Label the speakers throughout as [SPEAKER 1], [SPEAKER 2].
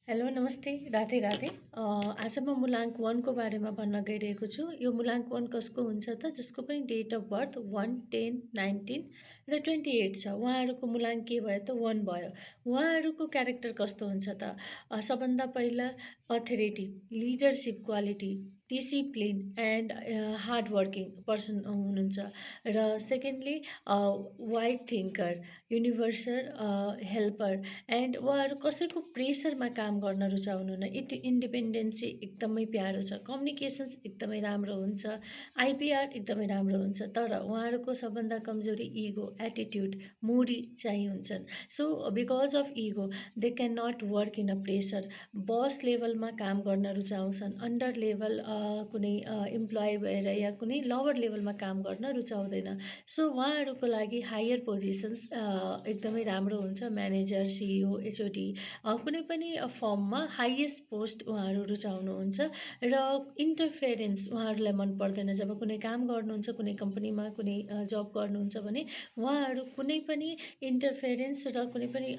[SPEAKER 1] Hello नमस्ते राधे राधे। आज म मुलाङ्क वानको बारेमा भन्न गइरहेको छु। यो मुलाङ्क वान कसको हुन्छ त, जसको पनि डेट अफ बर्थ 1, 10, 19 र 28 छ। उहाँहरूको मुलाङ्क के भयो त 1 भयो। उहाँहरूको क्यारेक्टर कस्तो हुन्छ त, सबभन्दा पहिला authority, leadership quality, discipline and hard working person हुनुहुन्छ। र secondly wide thinker, universal helper and उहाँहरू कसैको प्रेसरमा काम गर्न रुचाउनुहुन्न। इन्डिपेन्डेन्सी एकदमै प्यारो छ। कम्युनिकेसन्स एकदमै राम्रो हुन्छ। आइपिआर एकदमै राम्रो हुन्छ। तर उहाँहरूको सबभन्दा कमजोरी इगो, एटिट्युड, मुडी चाहिँ हुन्छन्। So because of ego they can not work in a pressure. बस लेभलमा काम गर्न रुचाउँछन्, अन्डर लेभल कुनै इम्प्लोइ भएर या कुनै लोवर लेभलमा काम गर्न रुचाउँदैन। सो उहाँहरूको लागि हायर पोजिसन्स एकदमै राम्रो हुन्छ। म्यानेजर, सिइओ, एचओडी कुनै पनि फर्ममा हाइएस्ट पोस्ट उहाँहरू रुचाउनुहुन्छ। र इन्टरफेरेन्स उहाँहरूलाई मन पर्दैन। जब कुनै काम गर्नुहुन्छ, कुनै कम्पनीमा कुनै जब गर्नुहुन्छ भने उहाँहरू कुनै पनि इन्टरफेरेन्स र कुनै पनि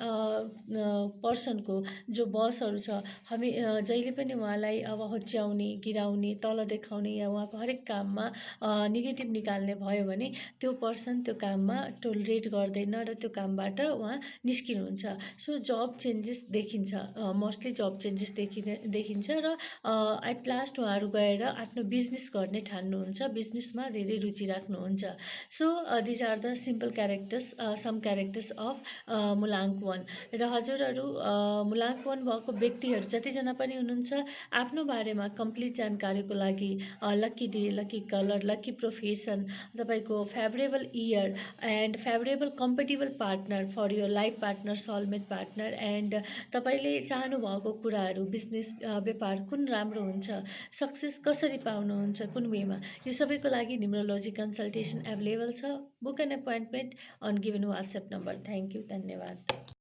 [SPEAKER 1] पर्सनको जो बसहरू छ जहिले पनि उहाँलाई अब होच्याउने, गिराउने, तल देखाउने या उहाँको हरेक काममा नेगेटिभ निकाल्ने भयो भने त्यो पर्सन त्यो काममा टोलरेट गर्दैन र त्यो कामबाट उहाँ निस्किनुहुन्छ। सो जब चेन्जेस देखिन्छ, मोस्टली जब चेन्जेस देखिन्छ र एट लास्ट उहाँहरू गएर आफ्नो बिजनेस गर्ने ठान्नुहुन्छ, बिजनेसमा धेरै रुचि राख्नुहुन्छ। So these are the simple characters, some characters of मुलाङ्क वान। र हजुरहरू मुलाङ्क वान भएको व्यक्तिहरू जतिजना पनि हुनुहुन्छ, आफ्नो बारेमा कम्प्लिट जानकारीको लागि lucky day, lucky colour, lucky profession, तपाईँको favourable year and favourable compatible partner for your life partner, soulmate partner and तपाईँले चाहनुभएको कुराहरू, बिजनेस व्यापार कुन राम्रो हुन्छ, सक्सेस कसरी पाउनुहुन्छ, कुन वेमा, यो सबैको लागि न्युमरोलोजी कन्सल्टेसन एभाइलेबल छ। Book an appointment on given WhatsApp number. Thank you, धन्यवाद।